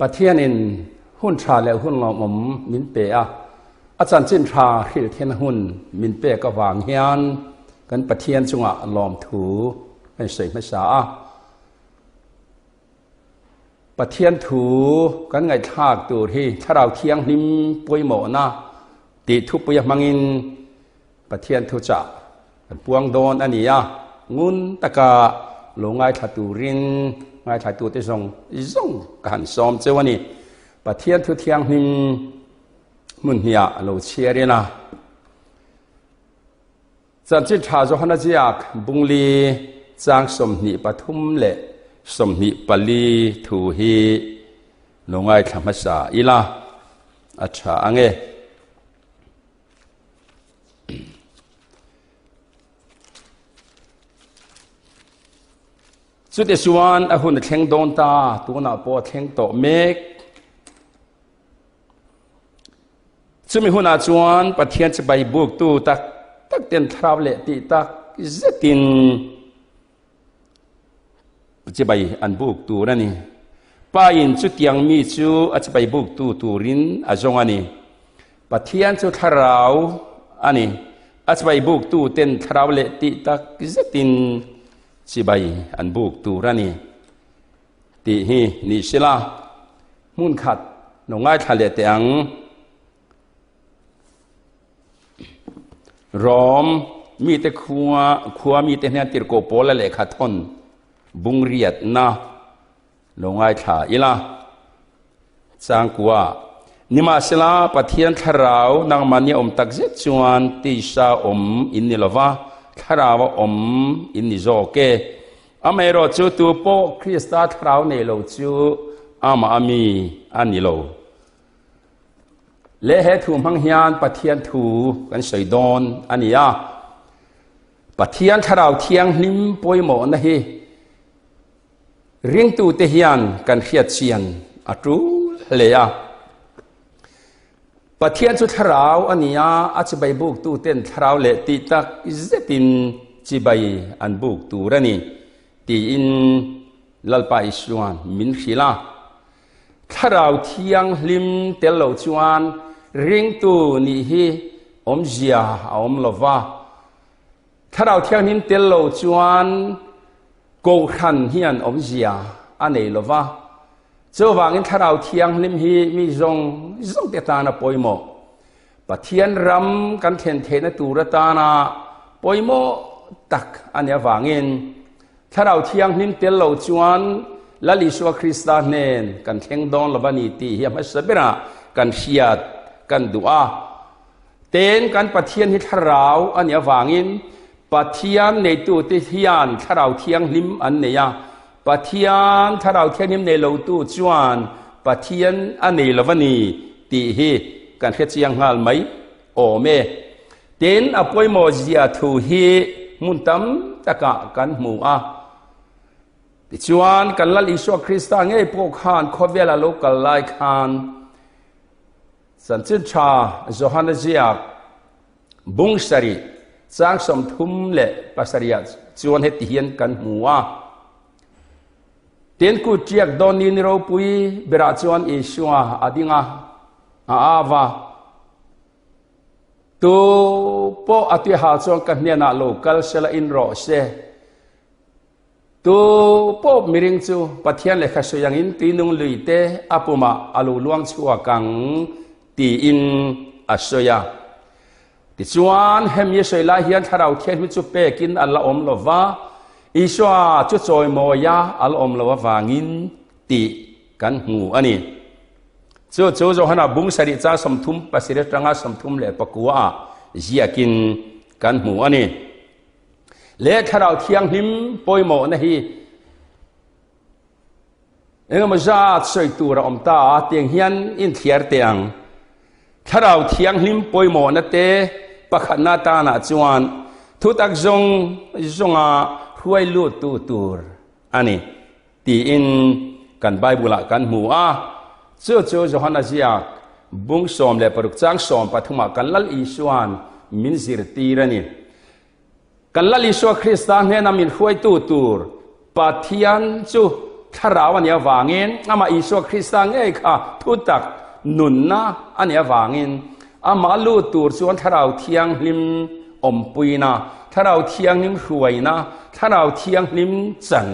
Pathianin hun tha leh hun lawmawm min pe a, a chanchin tha hrilh then hun min pek avang hian kan Pathian chungah lawmthu kan sawi hmasa a. Pathian thu kan ngaihthlak tur hi Thlarau Thianghlim pawimawhna tih thupuia hmangin Pathian thuchah kan puang dawn a ni a, ngun taka lo ngaithla turin ngaithlatute zawng zawng ka han sawm cheu a ni. Pathian thu thianghlim hmun hniah lo chhiar ila. Chanchin tha Johana ziak Bungli chang 23 leh 24 thu hi lo ngaithla hmasa ila a tha ange. Chute chuan a hun a thleng dawn ta, tunah pawh a thleng tawh mek. Chumi hunah chuan Pathian chibai buktu tak tak ten thlarau leh tih tak zetin chibai an buk tur a ni. Pa in chutiang mi chu a chibai buktu turin a zawng a ni. Pathian chu thlarau a ni. A chibai buktu ten thlarau leh tih tak zetin chibai an buk tur a ni tih hi ni sela hmun khat lo ngaithla leh teh ang. Rom mite khua khua mite hnen tirhkoh Paula lehkha thawn bungriatna lo ngaithla ila. Changkua, Nimahsela, Pathian thlarau nangmahni a awm tak zet chuan tisa awm in ni lova, thlarau a awm in ni zawk e. Amaherawh chu tu pawh Krista thlarau nei lo chu amah a mi a ni lo. Leh he thu hmang hian Pathian thu kan sawi dawn a ni a. Pathian thlarau thianghlim pawimawhna hi Ringtute hian kan hriat chian a tul hle a. Pathian chu thlarau a ni a, a chibai buktuten thlarau leh tih tak zetin chibai an buk tur a ni, tiin Lalpa Isua'n min hrilh a. Thlarau thianghlim tel lo chuan ringtu nih hi awmzia a awm lo va. Thlarau thianghlim tel lo chuan Kohhran hian awmzia a nei lo va, chuvangin Thlarau Thianghlim hi mi zawng zawng te tana pawimawh, Pathian ram kan thlen theihna tur atana pawimawh tak a nih avangin Thlarau Thianghlim tel lo chuan Lal Isua Krista hnen kan thleng dawn lo va ni tih hi a hmasa berah kan hriat kan duh a. Ten kan Pathian hi Thlarau a nih avangin Pathian neitute hian Thlarau Thianghlim an nei a, Pathian Thlarau Thianghlim nei lotu chuan Pathian a nei lo va ni tih hi kan hre chiang nghal mai awm e. Tin, a pawimawh zia thu hi hmun tam takah kan hmu a. Tichuan, kan Lal Isua Krista ngei pawh khan khawvela lo kal lai khan Chanchin Tha Johana ziak, Bung sarih, chang 37 ah chuan heti hian kan hmu a, Tin kut tiak dawn ni ni ropui berah chuan Isua a ding a, a au a, Tu pawh a tihah chuan ka hnenah lo kal sela in rawh se. Tu pawh miring chu Pathian lehkha sawi angin tuinung lui te a pumah a lo luang chhuak ang tiin a sawi a. Tichuan, hemi a sawi lai hian Thlarau Thianghlim chu pekin a la awm lo va, Isua chu chawimawia a la awm lo avangin tih kan hmu a ni. Chu chu Johana bung sarih chang 37 atanga 34 ah ziakin kan hmu a ni. Leh Thlarau Thianghlim pawimawhna hi engemaw zat sawi tur a awm ta a, tiang hian inthliar teh ang. Thlarau Thianghlim pawimawhna te pakhatna atanah chuan thutak zawng zawnga hruai luttu tur a ni tiin kan Bible-ah kan hmu a. Chu chu Johana ziak bung 16 chang 13 ah kan Lal Isua'n min zirtir a ni. Kan Lal Isua Krista hnena min hruaitu tur Pathian chu Thlarau a nih avangin, amah Isua Krista ngei kha thutak nunna a nih avangin, amah lut tur chuan Thlarau Thianghlim awmpuina, Thlarau Thianghlim hruaina, Thlarau Thianghlim chan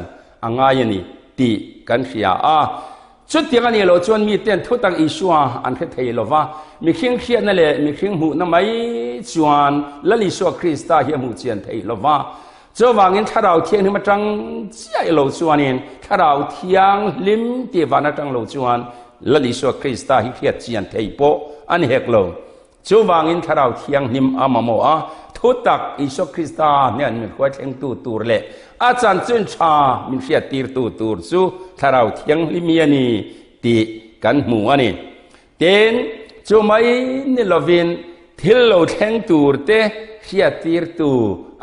a ngai a ni tih kan hria a. Chutiang a nih loh chuan miten thutak Isua an hre thei lo va, mihring hriatna leh mihring hmuhna mai chuan Lal Isua Krista hi a hmuh chian thei lo va. Chuvangin Thlarau Thianghlim atang chiah lo chuanin Thlarau Thianghlim tih van atang lo chuan Lal Isua Krista hi hriat chian thei pawh a ni hek lo. Chuvangin Thlarau Thianghlim a mamawh a, thutak Isua Krista hnen min hruai thlengtu tur leh a chanchin tha min hriattirtu tur chu Thlarau Thianghlim hi a ni tih kan hmu a ni. Tin, chu mai ni lovin thil lo thleng tur te hriattirtu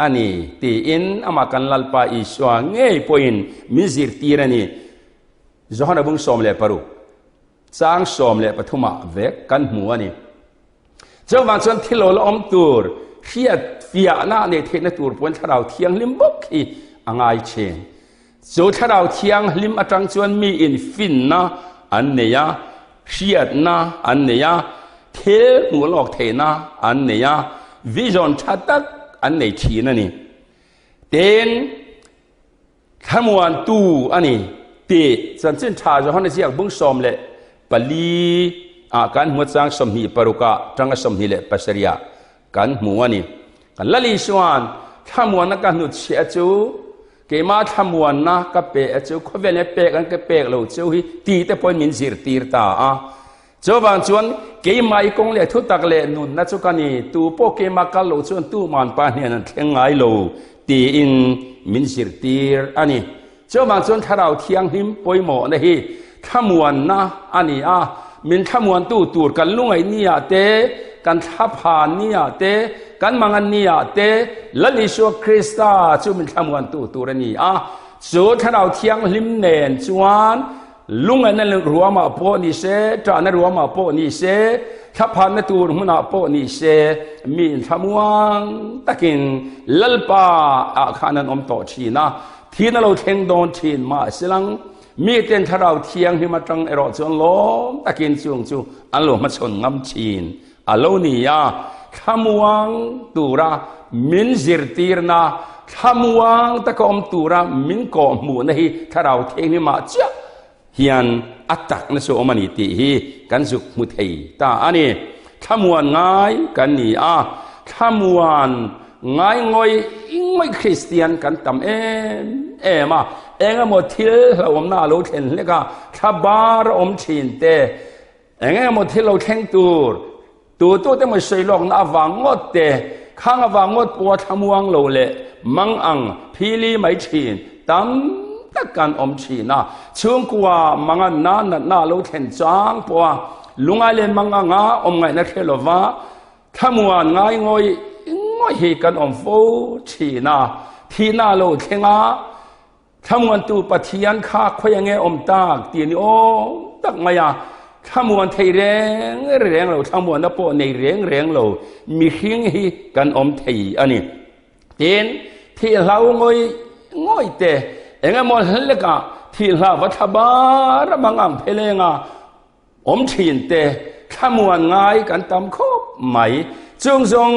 a ni tiin amah kan Lalpa Isua ngei pawhin min zirtir a ni. Johana bung 16. Chang 13 ah vek kan hmu a ni. Chuvang chuan thil lo la awm tur hriat fiahna nei theihna tur pawn Thlarau Thianghlim bawk hi a ngai thin. Chu Thlarau Thianghlim atang chuan mi in finna an nei a, hriatna an nei a, thil hmuh lawk theihna an nei a, vision tha tak an nei thin a ni. Tin, Thlamuantu a ni tih chanchin tha Johana ziak bung 14 ah kan hmu chang 26 ah tanga 27 ah kan hmu a ni. Kan Lal Isuan thlamuanna ka hnutchhiah chu keimah thlamuanna ka pe a chu khawvel hian pek an ka pek lo chu hi ti te pawhin min zirtir ta a. Chuvang chuan keimah i kawng leh thutak leh nunna chu ka ni, tu pawh keimah kal lo chuan tuman pa hnen an thleng ngai lo tiin min zirtir a ni. Chuvang chuan Thlarau Thianghlim pawimawhna hi thlamuanna a ni a, min thlamuantu tur kan lungaih niah te, kan thlaphan niah te, kan mangan niah te Lal Isua Krista chu min thlamuantu tur a ni a. Chu Thlarau Thianghlim nen chuan Lungaihna ruamah pawh ni se, ṭahna ruamah pawh ni se, thlaphanna tur hmunah pawh ni se, mi thlamuang takin Lalpa ah khan an awm tawh ṭhin a, thihna lo thleng dawn ṭhin mahselang miten Thlarau Thianghlim aṭang erawh chuan lawm takin chung chu an lo hmachhawn ngam ṭhin a lo ni a, thlamuang tura min zirtirna, thlamuang taka awm tura min kawhhmuhna hi Thlarau Thianghlimah chiah hian a takna chu awm a ni tih hi kan zuk hmu thei ta a ni. Thlamuan ngai kan ni a, thlamuan ngai ngawih ngawih Kristian kan tam em em a, eng emaw thil hlauhawmna a lo thlen hlek a, thla bar a awm thin te, Eng emaw thil lo thleng tur, tu tu te maw sawi lawkna avang ngawt te, khang avang ngawt pawha thlamuang lo leh mang ang phili mai thin tam tak kan awm thin a. Chhungkua manganna natna lo thlen chang pawha lungai leh mang anga awm ngaihna hre lova thlamuan ngai ngawih ngawih hi kan awm fo thin a. Thihna lo thleng a. Thlamuantu Pathian kha khawi ange awm tak ti a ni awm tak mai a, thlamuan thei reng reng lo, thlamuanna pawh nei reng reng lo mihring hi kan awm thei a ni. Tin, thih hlau ngawih ngawih te, eng emaw hlekah thih hlau va thla bar a mang ang pheleng a, Awm thin te, thlamuan ngai kan tam khawp mai. Chung zawng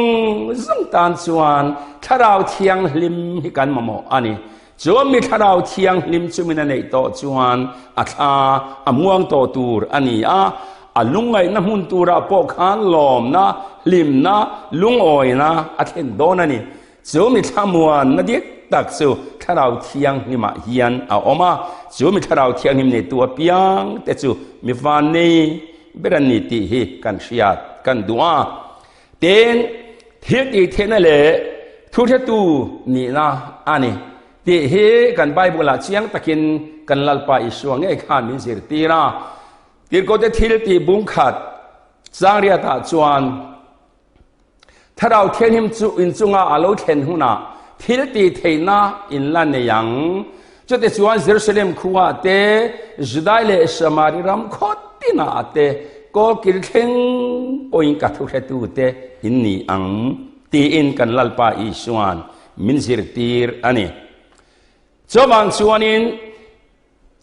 zawng tan chuan Thlarau Thianghlim hi kan mamawh a ni. Chuan mi Thlarau Thianghlim chu min a neih tawh chuan a thla a muang tawh tur a ni a, a lungngaihna hmun turah pawh khan lawmna, hlimna, lungawina a thlen dawn a ni. Chu mi thlamuanna dik tak chu Thlarau Thianghlimah hian a awm a, chu mi Thlarau Thianghlim neitu apiang te chu mi vannei ber an ni tih hi kan hriat kan duh a. Tin, thil tih theihna leh thuhretu nihna a ni tih hi kan Bible-ah chiang takin kan Lalpa Isua ngei khan min zirtir a. Tirhkohte thil tih bungkhat changriatah chuan, Thlarau Thianghlim chu inchunga a lo thlen hunah thil tih theihna in la nei ang. Chutichuan Jerusalem khuaah te, Judai leh Samari ram khaw tinah te kawlkil thleng pawhin ka thuhretute in ni ang, tiin kan Lalpa Isua'n min zirtir a ni. Chuvang chuanin.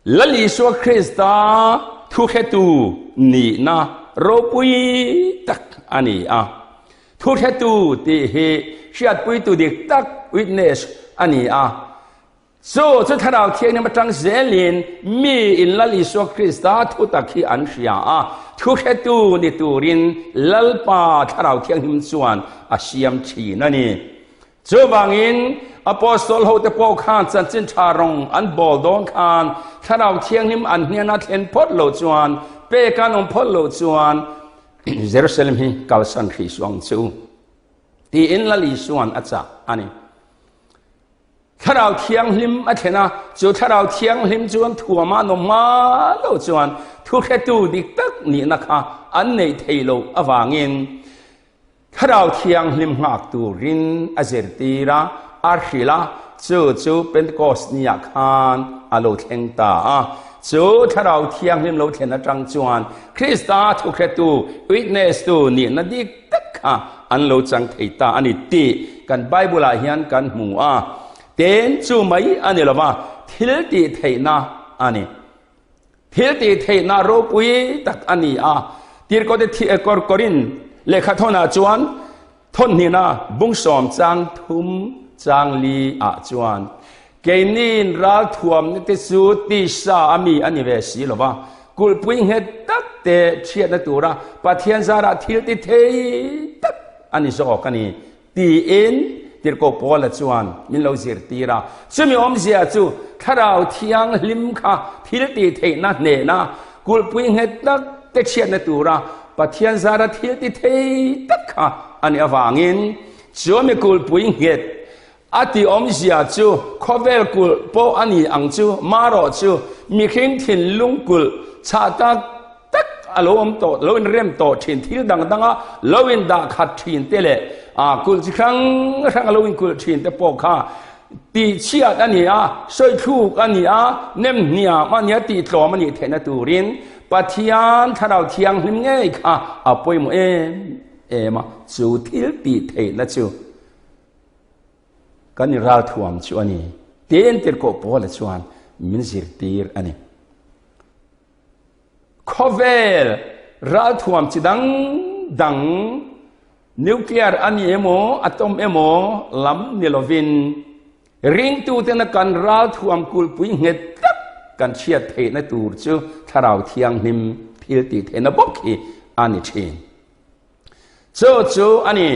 Lal Isua Krista thuhretu nihna ropui tak a ni a. Thuhretu tih hi hriatpuitu dik tak, witness, a ni a. Chu chu Thlarau Thianghlim atang zelin mi in Lal Isua Krista thutak hi an hria a, thuhretu ni turin Lalpa Thlarau Thianghlim chuan a siam thin a ni. Chuvangin, Apostol hote pawh khan chanchin tha rawng an bawl dawn khan Thlarau Thianghlim an hnena thlen phawt lo chuan, pek an awm phawt lo chuan Jerusalem hi kalsan hrih suh ang che u, tiin Lal Isua'n a chah a ni. Thlarau Thianghlim a thlen a, chu Thlarau Thianghlim chuan thuama an awm hma lo chuan thuhretu dik tak nihna kha an neih theih loh avangin, Thlarau Thianghlim nghak turin a zirtir a, a hrilh a, chu chu Pentecost niah khan a lo thleng ta a. Chu Thlarau Thianghlim lo thlen atang chuan Krista thuhretu, witness-tu, nihna dik tak kha an lo chang thei ta a ni tih kan Bible-ah hian kan hmu a. Ten chu mai a ni lova, thil tih theihna a ni. Thil tih theihna ropui tak a ni a, Tirhkote thi kawr kawrin lehkha thawnah chuan thawnhnihna bungsawm chang thum chang li ah chuan keiniin ralthuamna te chu tisa a mi a ni ve si lo va, kulhpui nghet tak te chhiatna tura Pathian zarah thil ti thei tak a ni zawk a ni. Tiin Tirhkoh Paula chuan min lo zirtir a. Chumi awmzia chu Thlarau Thianghlim kha thil tih theihna hnehna, kulhpui nghet tak te chhiatna tura Pathian zara thil ti thei tak kha a nih avangin chumi kulhpui nghet a tih awmzia chu khawvel kulh pawh a ni ang chu, marawh chu mihring thinlung kulh chhah tak tak a lo awm tawh, lo inrem tawh thin, thil dang danga lo indah khat thin te leh ah kulh chi hrang hrang a lo inkulh thin te pawh kha tihchhiat a ni a, sawithluk a ni a, nem hniam a ni a, tihtlawm a nih theihna turin Pathian Thlarau Thianghlim ngei kha a pawimawh em em a, chu thil tih theihna chu kan inralthuam chu a ni. Tiin Tirhkoh Paula chuan min zirtir a ni. Khawvel ralthuam chi dang dang, nuclear a ni emaw, atom emaw lam ni lovin, ringtutena kan ralthuam kulhpui nghet tak kan chhiat theihna tur chu Thlarau Thianghlim thil tih theihna bawk hi a ni thin. Chu chu a ni,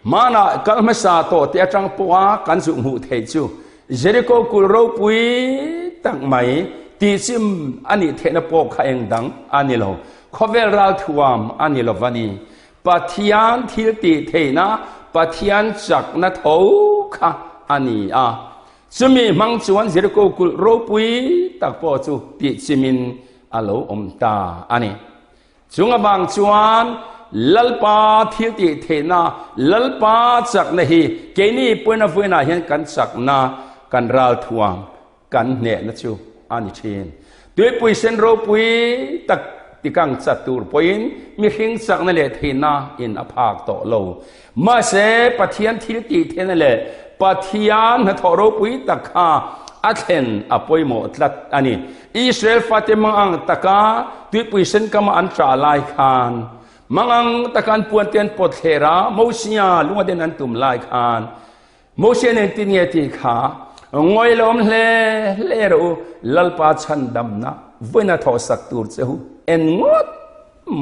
hmanah kal hmasa tawh te atang pawha kan zuk hmuh theih chu Jeriko kulh ropui tak mai tihchim a nih theihna pawh kha eng dang a ni lo, khawvel ralthuam a ni lo va ni. Pathian thil tih theihna, Pathian chakna tho kha a ni a. Chumi hmang chuan Jeriko kulh ropui tak pawh chu tihchimin a lo awm ta a ni. Chung avang chuan Lalpa thil tih theihna, Lalpa chakna hi keini puina vuinah hian kan chakna, kan ralthuam, kan hnehna chu a ni thin. Tuipui sen ropui tak tikang chat tur pawhin mihring chakna leh theihna in a phak tawh lo. Mahse, Pathian thil tih theihna leh Pathian hnathawh ropui tak kha a thlen a pawimawh tlat a ni. Israel fate mangang taka tuipui sen kama an ṭah lai khan, mangang taka an puante an pawt thler a, Mosia lunga den an tum lai khan, Mosia nen tin nge tih kha ngawilawm hle hle rawh u, Lalpa chhandamna vawiina thawhsak tur che hu en ngawt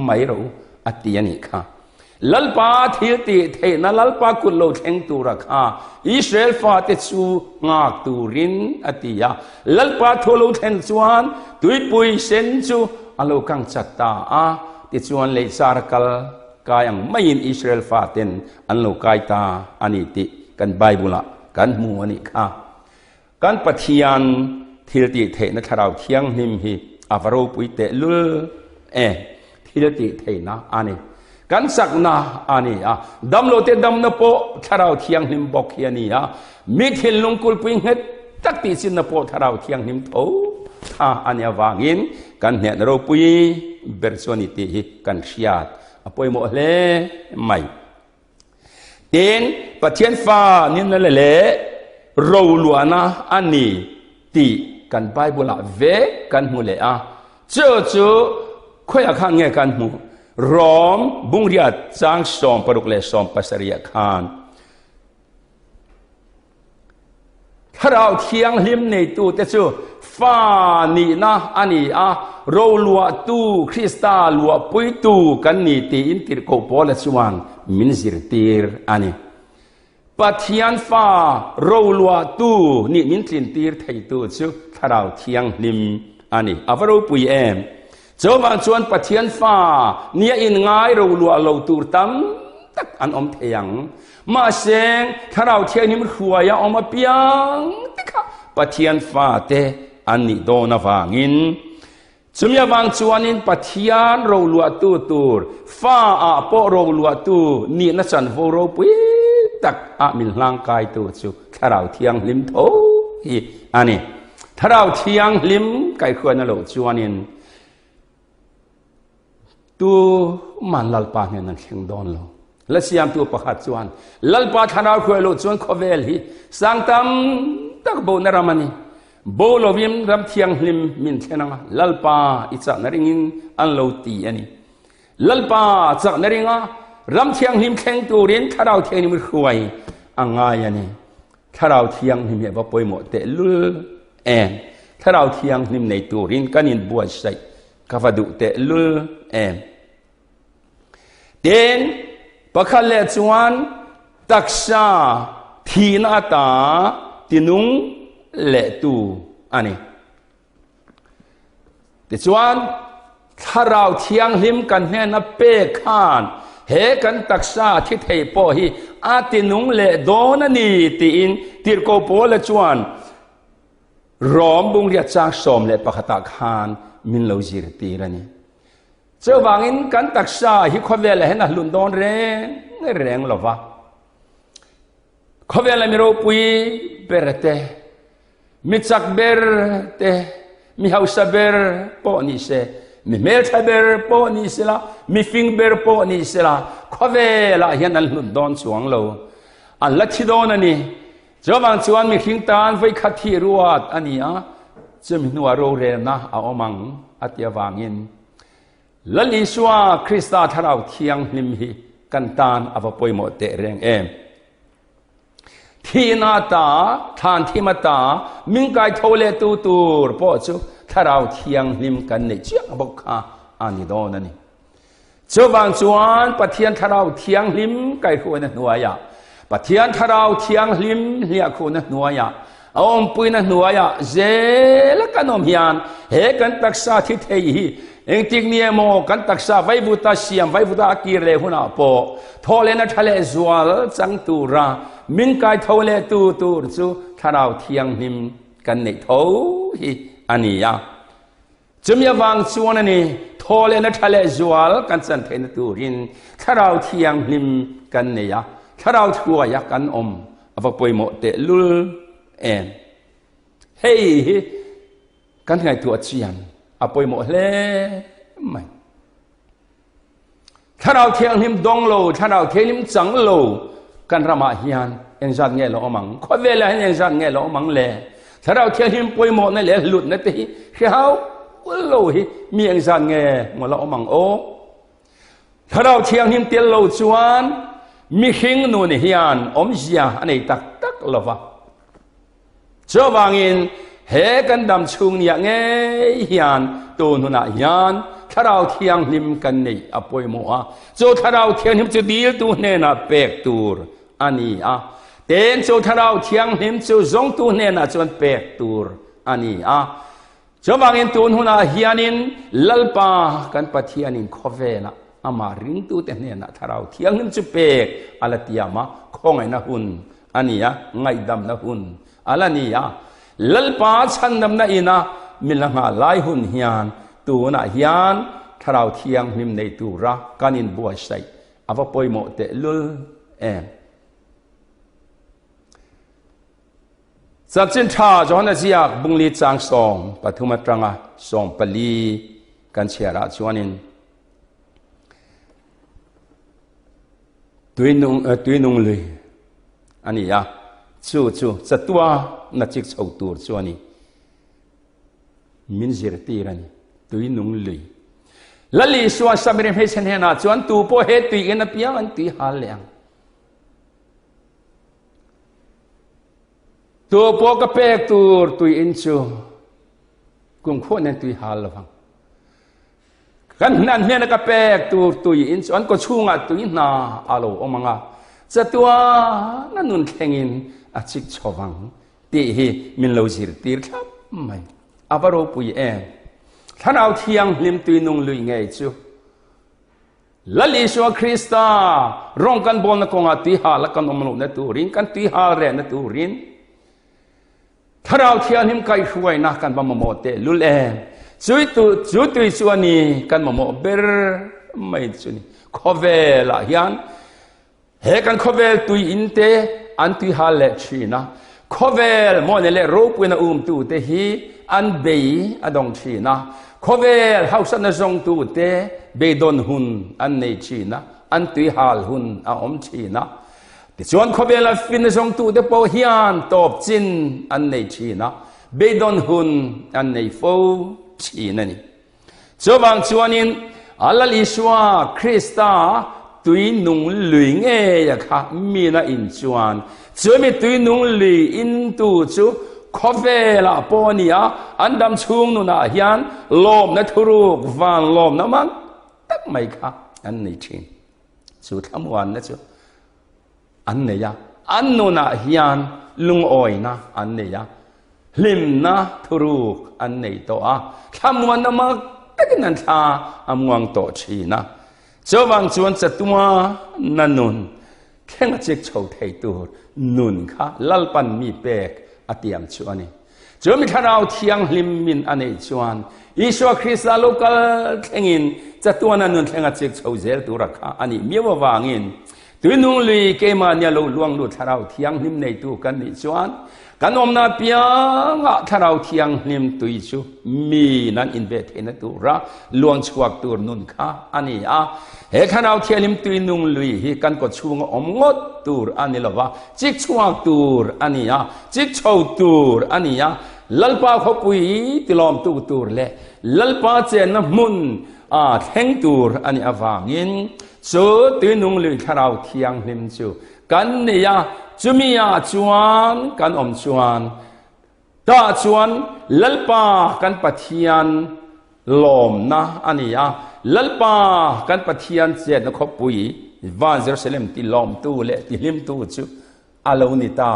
mai rawh u a ti a nih kha. Lalpa thil tih theihna Lalpa kut lo thleng tura kha Israel fate chu nghak turin a ti a. Lalpa thu lo thlen chuan tuipui sen chu a lo kang chat ta a, tichuan leihchar kal kai ang maiin Israel faten an lo kai ta a ni tih kan Bible-ah kan hmu a nih kha. Kan Pathian thil tih theihna Thlarau Thianghlim hi a va ropui teh lul e, thil tih theihna a ni. Kan chakna a ni a, damlote damna pawh Thlarau Thianghlim bawk hi a ni a, mi thinlung kulpui nghet tak tih chinna pawh Thlarau Thianghlim tho tha a nih avangin kan hnehna ropui ber chu a ni tih hi kan hriat a pawimawh hle mai. Tin, Pathian fa nihna leh roluahna a ni tih kan Bible-ah vek kan hmu leh a. Chu chu khawiah khan nge kan hmuh? Rom bungriat chang 16 leh 17 ah khan Thlarau Thianghlim neitute chu fa nihna a ni a, roluahtu Krista luahpuitu kan ni tiin tirhkoh Paula chuan min zirtir a ni. Pathian fa roluahtu nih min tlintir theitu chu Thlarau Thianghlim a ni. A va ropui em! Chuvang chuan Pathian fa nia inngai roluah lo tur tam tak an awm thei ang. Mahse, Thlarau Thianghlim hruaia awm apiang te kha Pathian fate an nih dawn avangin, chumi avang chuanin Pathian roluahtu tur fa ah pawh roluahtu nihna chanvo ropui tak ah min hlangkaitu chu Thlarau Thianghlim tho hi a ni. Thlarau Thianghlim kaihhruaina loh chuanin Tu man Lalpa hnen an thleng dawn lo. La siamtu pakhat chuan Lalpa thlarau hruai loh chuan khawvel hi sang tam tak bona ram a ni. Bo lovin ram thianghlim min thlen anga Lalpa i chakna ringin an lo ti a ni. Lalpa chakna ringa ram thianghlim thleng turin thlarau thianghlim hruai a ngai a ni. Thlarau Thianghlim hi a va pawimawh tehlul em? Thlarau Thianghlim nei turin kan inbuatsaih ka va duh tehlul em? Tin, pakhat leh chuan taksa thihna ata tinung lehtu a ni. Tichuan, Thlarau Thianghlim kan hnena pek khan he kan taksa thi thei pawh hi a tinung leh dawn a ni tiin Tirhkoh Paula chuan Rom bungriat chang 11 ah khan min lo zirtir a ni. Chuvangin kan taksa hi khawvelah hian a hlun dawn reng reng lo va. Khawvela mi ropui ber te, mi chak ber te, mi hausa ber pawh ni se, mi hmeltha ber pawh ni sela, mi fing ber pawh ni sela, khawvelah hian an hlut dawn chuang lo. An la thi dawn a ni. Chuvang chuan mihring tan vawikhat thih ruat a ni a, chumi hnuah rorelna a awm ang a ti avangin Lal Isua Krista Thlarau Thianghlim hi kan tan a va pawimawh teh reng em. Thihna ata, thlan thim ata, min kai tho leh tu tur pawh chu Thlarau Thianghlim kan neih chiah bawk kha a ni dawn a ni. Chuvang chuan Pathian Thlarau Thianghlim kaihruaina hnuaiah, Pathian Thlarau Thianghlim hliahkhuhna hnuaiah, A awmpuina hnuaiah zel a kan awm hian he kan taksa thi thei hi engtik ni emaw kan taksa vaivuta siam vaivuta a kir leh hunah pawh thawhlehna tha leh zual chang tura min kai tho leh tu tur chu Thlarau Thianghlim kan neih tho hi a ni a. Chumi avang chuan a ni thawhlehna tha leh zual kan chan theihna turin Thlarau Thianghlim kan nei a, Thlarau thuaia kan awm a va pawimawh tehlul em. Hei hi kan ngaihtuah chian a pawimawh hle mai. Thlarau Thianghlim dawng lo, Thlarau Thianghlim chang lo kan ramah hian engzat nge lo awm ang? Khawvelah hian engzat nge lo awm ang le? Thlarau Thianghlim pawimawhna leh hlutna te hi hre hauh lo hi mi engzat nge maw la awm ang aw? Thlarau Thianghlim tel lo chuan mihring nun hian awmzia a nei tak tak lo va. Chuvangin he kan dam chhung niah ngei hian tun hunah hian Thlarau Thianghlim kan neih a pawimawh a, chu Thlarau Thianghlim chu diltu hnenah pek tur a ni a, ten chu Thlarau Thianghlim chu zawngtu hnenah chuan pek tur a ni a. Chuvangin tun hunah hianin Lalpa kan Pathianin khawvelah amah ringtute hnenah Thlarau Thianghlim chu pek a la tiam a, khawngaihna hun a ni a, ngaihdamna hun a la ni a. Lalpa chhandamna ina min la nghah lai hun hian tunah hian Thlarau Thianghlim nei tura kan inbuatsaih a va pawimawh tehlul em. Chanchin tha Johana ziak bungli chang 13 atanga 14 kan chhiarah chuanin tuinung tuinung lui a ni a, chu chu chatua na chik chho tur chu a ni. Min zirtir a ni. Tui nung lui. Lal Isua Samari hmeichhe hnenah chuan tu pawh he tui in apiang an tui hal leh ang. Tu pawh ka pek tur tui in chu kum khuah nen tui hal lovang. Kan hnan hnena ka pek tur tui in chu an kawchhungah tui hna a lo awm ang a, chatuan a nun thlengin a chik chho vang tih hi min lo zirtir thlap mai. A va ropui em! Thlarau Thianghlim tui nung lui ngei chu Lal Isua Krista rawng kan bawlna kawngah tui hal a kan awm lohna turin, kan tui hal rehna turin, Thlarau Thianghlim kaihhruaina kan va mamawh teh lul em? Chui tu, chu tui chu a ni kan mamawh ber mai chu ni. Khawvelah hian he kan khawvel tui in te an tui hal leh thin a, khawvel mawhne leh ropuina umtu te hi an bei a dawng thin a, khawvel hausatna zawngtu te beidawn hun an nei thin a, an tui hal hun a awm thin a. Tichuan khawvela fin zawngtute pawh hian tawp chin an nei thin a, beidawn hun an nei fo thin a ni. Chuvang chuanin Lal Isua Krista tui nung lui ngei a kha mina in chuan chumi tui nung lui in tu chu khawvelah pawh a ni a, an dam chhung nunah hian lawmna thuruk van lawmna mang tak mai kha an nei thin. Chu thlamuanna chu an nei a, an nunah hian lungawina an nei a, hlimna thuruk an nei tawh a, thlamuanna mak takin an thla a muang tawh thin a. Chuvang chuan chatua na nun thleng a chik chho thei tur nun kha Lalpan mi pek a tiam chu a ni. Chu mi Thlarau Thianghlim min a neih chuan Isua Krista lo kal thlengin chatuana nun thlenga chik chho zel tura kha a nih miau avangin tuinung lui keimahnia lo luang lut Thlarau Thianghlim neitu kan nih chuan kan awmna piangah Thlarau Thianghlim tui chu mi nan inve theihna tura luang chhuak tur nun kha a ni a. He Thlarau Thianghlim tuinung lui hi kan kawchhunga awm ngawt tur a ni lova, chik chhuak tur a ni a, chik chho tur a ni a, Lalpa khawpui tilawmtu tur leh Lalpa chenna hmun a thleng tur a nih avangin chu tuinung lui Thlarau Thianghlim chu kan nei a, chumi ah chuan kan awm chuan Tah chuan Lalpa kan Pathian lawmna a ni a, Lalpa kan Pathian chetna khawpui van Jerusalem ti lawmtu leh ti hlimtu chu a lo ni ta.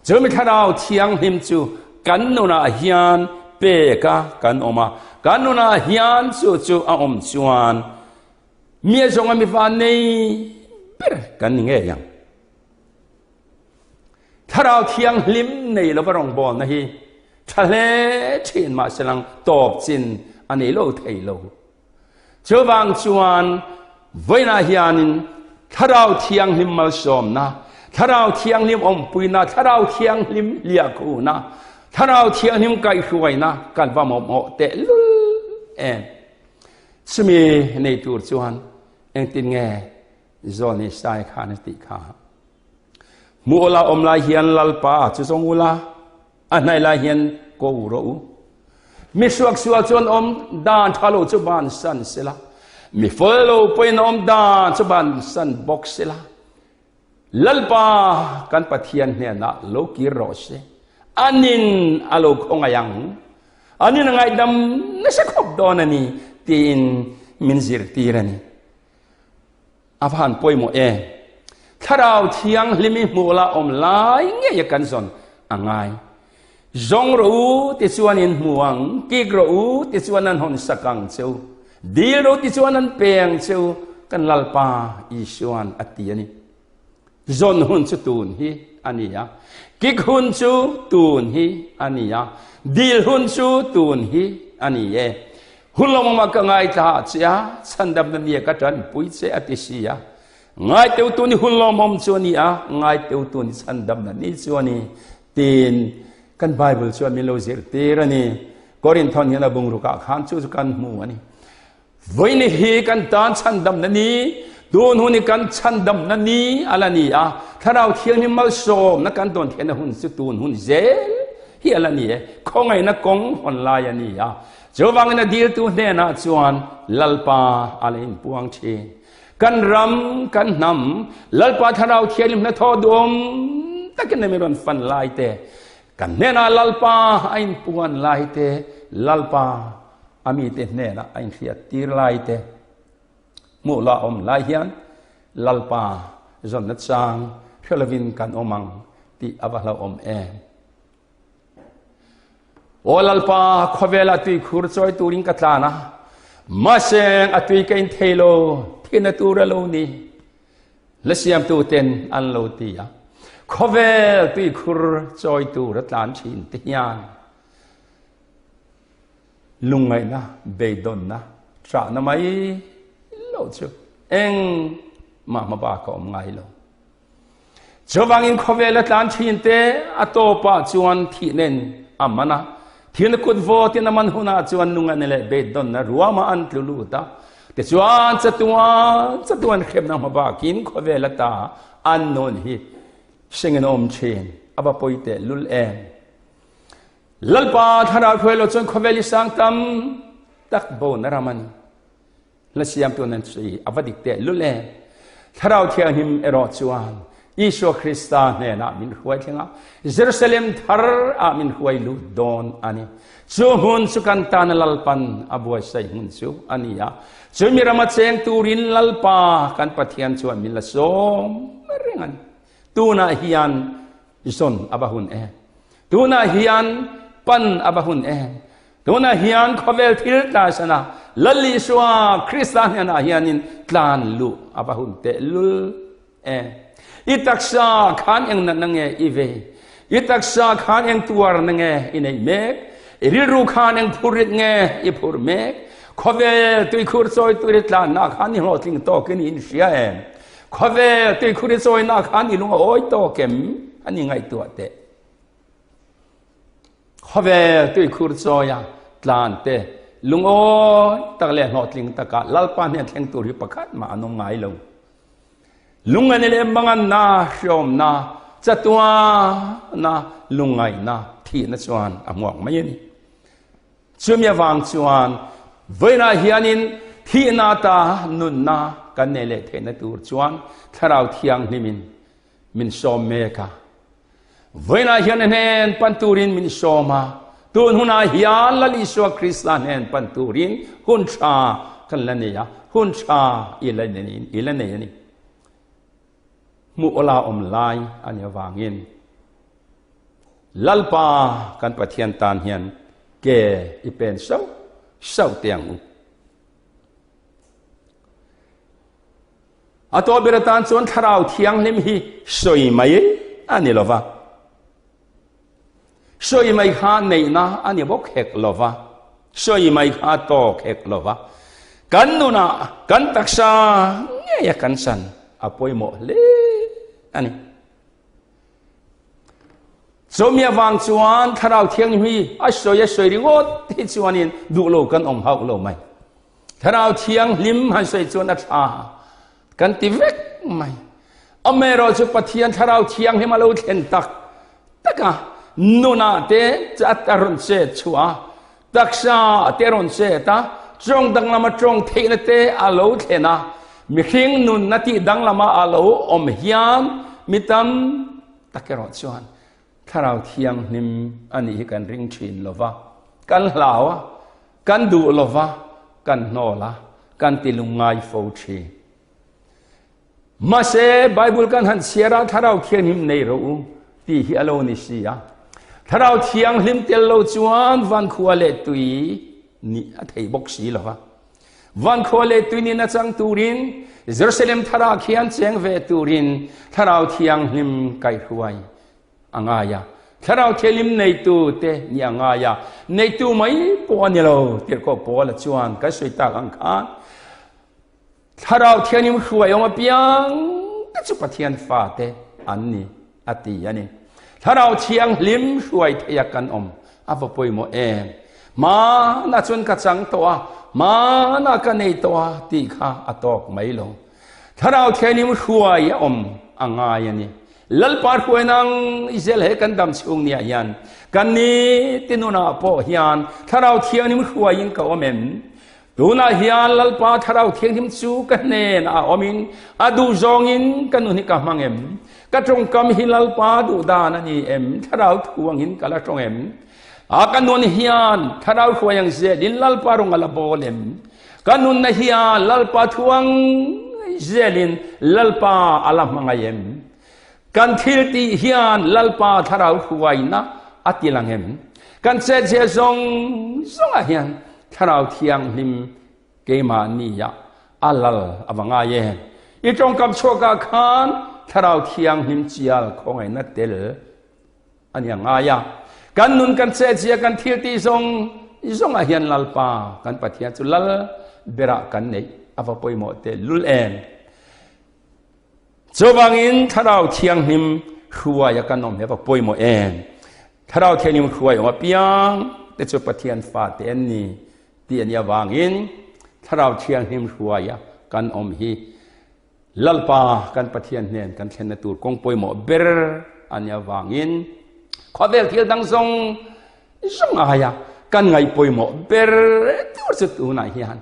Chu mi Thlarau Thianghlim chu kan nunah hian peka kan awm a, kan nunah hian chu chu a awm chuan mi a zawnga mi van nei ber kan ni ngei ang. Thlarau Thianghlim nei lova rawngbawlna hi tha hle thin mahse lang tawp chin a nei lo thei lo. Chuvang chuan vawiinah hianin Thlarau Thianghlim malsawmna, Thlarau Thianghlim awmpuina, Thlarau Thianghlim hliahkhuhna, Thlarau Thianghlim kaihhruaina kan va mawhmawh tehlul em. Chumi nei tur chuan engtin nge Zawlni Sai khan a tih kha? Hmu ula awm lai hian Lalpa chu zawng ula, a hnaih lai hian ko rawh u. Mi suaksual chuan awm dan tha lo chu bansan sela, mi fel lo pawhin awm dan chu bansan bawk sela. Lalpa kan Pathian hnenah lo kir rawh se, anin a lo khawngaih ang, anin a ngaihdam nasa khawp dawn a ni tiin min zirtir a ni. A va han pawimawh e. Thlarau Thianghlim i hmuh la awm lai ngei a kan zawn a ngai. Zawng rawh u tichuan in hmu ang, kik rawh u tichuan an hawn sak ang che u, dil rawh u tichuan an pe ang che u, kan Lalpa Isuan a ti a ni. Zawn hun chu tun hi a ni a, kik hun chu tun hi a ni a, dil hun chu tun hi a ni e. Hun lawmawmah ka ngaithla che a, chhandamna nia ka tanpui che a ti si a. Ngaiteutu ni hun lawmawm chu a ni a, ngaiteutu ni chhandamna ni chu a ni tiin kan Bible chuan min lo zirtir a ni. Korinthon hian a bungrukah khan chu chu kan hmu a ni. Vawiin hi kan tan chhandamna ni, tun hun hi kan chhandamna ni a la ni a, Thlarau Thianghlim malsawmna kan dawn theihna hun chu tun hun zel. hial a ni e. Khawngaihna kawng hawn lai a ni a. Chuvangin a diltu hnenah chuan Lalpa a la inpuang thin. Kan ram, kan hnam, Lalpa Thlarau Thianghlim hnathawh duhawm takin a mi rawn fan lai te, kan hnenah Lalpa a inpuan lai te, Lalpa a mite hnenah a inhriat tir lai te, Hmuh la awm lai hian Lalpa zawnna chang hre lovin kan awm ang tih a va hlauhawm em? Aw Lalpa, khawvela tuikhur chawi turin ka tlan a, mahse a tui ka in thei lo, thihna tur a lo ni. La siamtu ten an lo ti a, khawvel tuikhur chawi tur a tlan thin te hian Lungngaihna, beidawnna, ṭahna mai lo chu eng mah hma bak a awm ngai lo. Chuvangin khawvela tlan ṭhin te a tawpah chuan thih nen a man a, thilna kut vawtin a man hunah chuan lungngaihna leh beidawnna ruamah an tlu lut a, tichuan chatuan chatuan hremna hma bakin khawvela ta an nun hi hringin a awm ṭhin. A va pawi tehlul em! Lalpa thlarau hruai lo chuan khawvel i sang tam tak bo na ram a ni. Hla siamtu nan sawi a va dik teh lul em. Thlarau Thianghlim erawh chuan Isua Krista hnenah min hruai thleng a, Jerusalem thar ah min hruai lut dawn a ni. Chu hmun chu kan tana Lalpan a buaitsaih hmun chu a ni a. Chu mi rama cheng turin Lalpa kan Pathian chuan min la sawm reng a ni. Tunah hian Zawn a va hun em? Tunah hian pan a va hun em? Tunah hian khawvel thil tlasan a Lal Isua Krista hnenah hianin tlan luh a va hun teh lul em? I taksa khan eng natna nge i vei? I taksa khan eng tuarna nge i neih mek? I rilru khan eng phurrit nge i phur mek? Khawvel tuikhur chawi tur i tlanna khan i hlawhtling tawkin i inhria em? Khawvel tuikhur i chawina khan i lung a awi tawk em? An i ngaihtuah teh. Khawvel tuikhur chawia tlan te lungawi tak leh hlawhtling taka Lalpa hnen thleng tur hi pakhat mah an awm ngai lo. Lungani leh manganna, hriawmna, chatuana, lungngaihna, thihna chuan a hmuak mai a ni. Chumi avang chuan vawiinah hianin thihna ata nunna kan nei leh theihna tur chuan Thlarau Thianghlimin min sawm mek a. Vawiinah hian a hnen pan turin min sawm a, tun hunah hian Lal Isua Krista hnen pan turin hun tha kan la nei a, hun tha i la nei a ni. Hmuh awla awm lai a nih avangin Lalpa kan Pathian tan hian ke i pen sauh sauh teh ang u. A tawh ber atan chuan Thlarau Thianghlim hi sawi mai a ni lova. Sawi mai kha neihna a ni bawk hek lova. Sawi mai kha tawk hek lova. Kan nunah kan taksa ngeia kan san a pawimawh hle a ni. Chumi avang chuan Thlarau Thianghlim hi a sawi a sawi ringawt hi chuanin duh lo kan awm hauh lo mai. Thlarau Thianghlim han sawi chuan a tha kan ti vek mai. Amaherawh chu Pathian Thlarau Thianghlim a lo thlen tak tak a, nunah te a rawn chet chhuah a, taksa te a rawn chet a, tawng danglama tawng theihna te a lo thlen a, mihring nunna tih danglama a lo awm hian mi tam tak erawh chuan Thlarau Thianghlim a nih hi kan ring thin lo va, kan hlau a, kan duh lo va, kan hnawl a, kan ti lungngai fo thin. Mahse, Bible kan han chhiar a, Thlarau Thianghlim nei rawh u tih hi a lo ni si a. Thlarau Thianghlim tel lo chuan vankhua leh tui nih a thei bawk si lo va. Vankhua leh tui nih nachang turin Jerusalem tharah khian cheng ve turin Thlarau Thianghlim kaihruai a ngai a. Thlarau Thianghlim neitu te nih a ngai a. Neitu mai pawh a ni lo, tirhkoh Paula chuan kan sawi tak ang khan Thlarau Thianghlim hruai awm apiang te chu Pathian fate an ni a ti a ni. Thlarau Thianghlim hruai theia kan awm a va pawimawh em? Hmanah chuan ka chang tawh a, hmanah ka nei tawh a tih kha a tawk mai lo. Thlarau Thianghlim hruai a awm a ngai a ni. Lalpa hruai nang zel he kan dam chhung ni ah hian kan ni ti nun ah pawh hian Thlarau Thianghlim hruai in ka awm em? Tunah hian Lalpa Thlarau Thianghlim chu ka hnen ah awm in a duh zawng in ka nun hi ka hmang em? Ka tawngkam hi Lalpa duh dan a ni em? Thlarau thuang in ka la tawng em? A ka nun hian Thlarau hruai ang zel in Lalpa rawng a la bawl em? Ka nunna hian Lalpa thuang zelin Lalpa a la hmangaih em? Kan thil tih hian Lalpa thlarau hruaina a ti lang em? Kan chetzia zawng zawngah hian Thlarau Thianghlim keimahnia a lal a va ngai em? I tawngkam chhuakah khan Thlarau Thianghlim chial khawngaihna tel A nia ngai a, kan nun kan chetzia kan thil tih zawng zawngah hian Lalpa kan Pathian chu lal berah kan neih a va pawimawh teh lul em. Chuvangin Thlarau Thianghlim hruaia kan awm hi a va pawimawh em. Thlarau Thianghlim hruai awm apiang te chu Pathian fate an ni tih a nih avangin Thlarau Thianghlim hruaia kan awm hi Lalpa kan Pathian hnen kan thlenna tur kawng pawimawh ber a nih avangin khawvel thil dang zawng zawng aia kan ngaih pawimawh ber tur chu tunah hian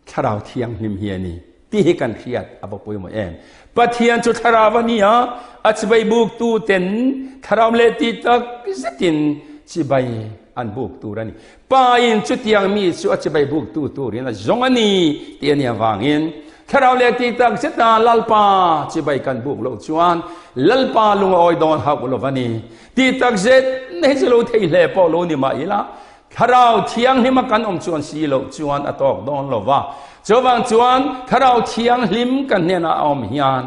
Thlarau Thianghlim hi a ni tih hi kan hriat a va pawimawh em. Pathian chu Thlarau a ni a, a chibai buktu ten Thlarau leh tih tak zetin chibai an buk tur a ni. Pa in chutiang mi chu a chibai buktu turin a zawng a ni tih a nih avangin Thlarau leh tih tak zeta Lalpa chibai kan buk loh chuan Lalpa lung a awi dawn hauh lo va ni. Tih tak zet na hi chu lo thei hle pawh lo ni mah ila Thlarau Thianghlim a kan awm chuan si loh chuan a tawk dawn lo va. Chuvang chuan Thlarau Thianghlim kan hnenah a awm hian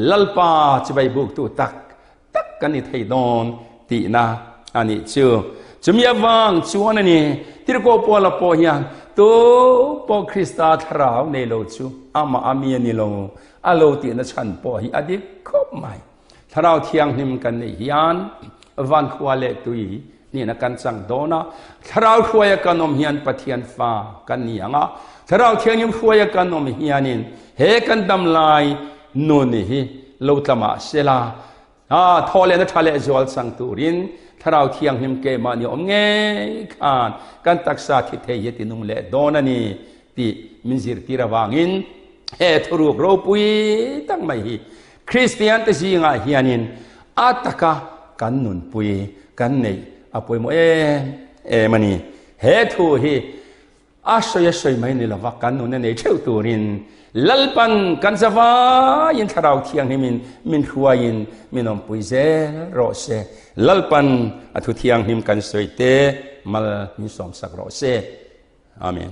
Lalpa chibai buktu tak tak kan ni thei dawn tihna a nih chu. Chumi avang chuan a ni, Tirhkoh Paula pawh hian tu pawh Krista thlarau nei lo chu amah a mi a ni lo a lo tihna chhan pawh hi a dik khawp mai. Thlarau Thianghlim kan neih hian van khua leh tui nihna kan chang dawn a, Thlarau hruaia kan awm hian Pathian fa kan ni ang a, Thlarau Thianghlim hruaia kan awm hianin he kan dam lai nun hi lo tla mah sela, a thaw lehna tha leh zual chang turin Thlarau Thianghlim keimahni awm ngei khan kan taksa thi thei hi ti nung leh dawn a ni tih min zirtir avangin he thuruk ropui tak mai hi Kristian te zingah hianin a taka kan nunpui kan neih a pawimawh em em a ni. He thu hi A sawi a sawi mai ni lova kan nun a nei theuh turin Lalpan kan zavaiin Thlarau Thianghlimin min hruaiin min awmpui zel rawh se. Lalpan a thu thianghlim kan sawi te mal min sawmsak rawh se. Amen.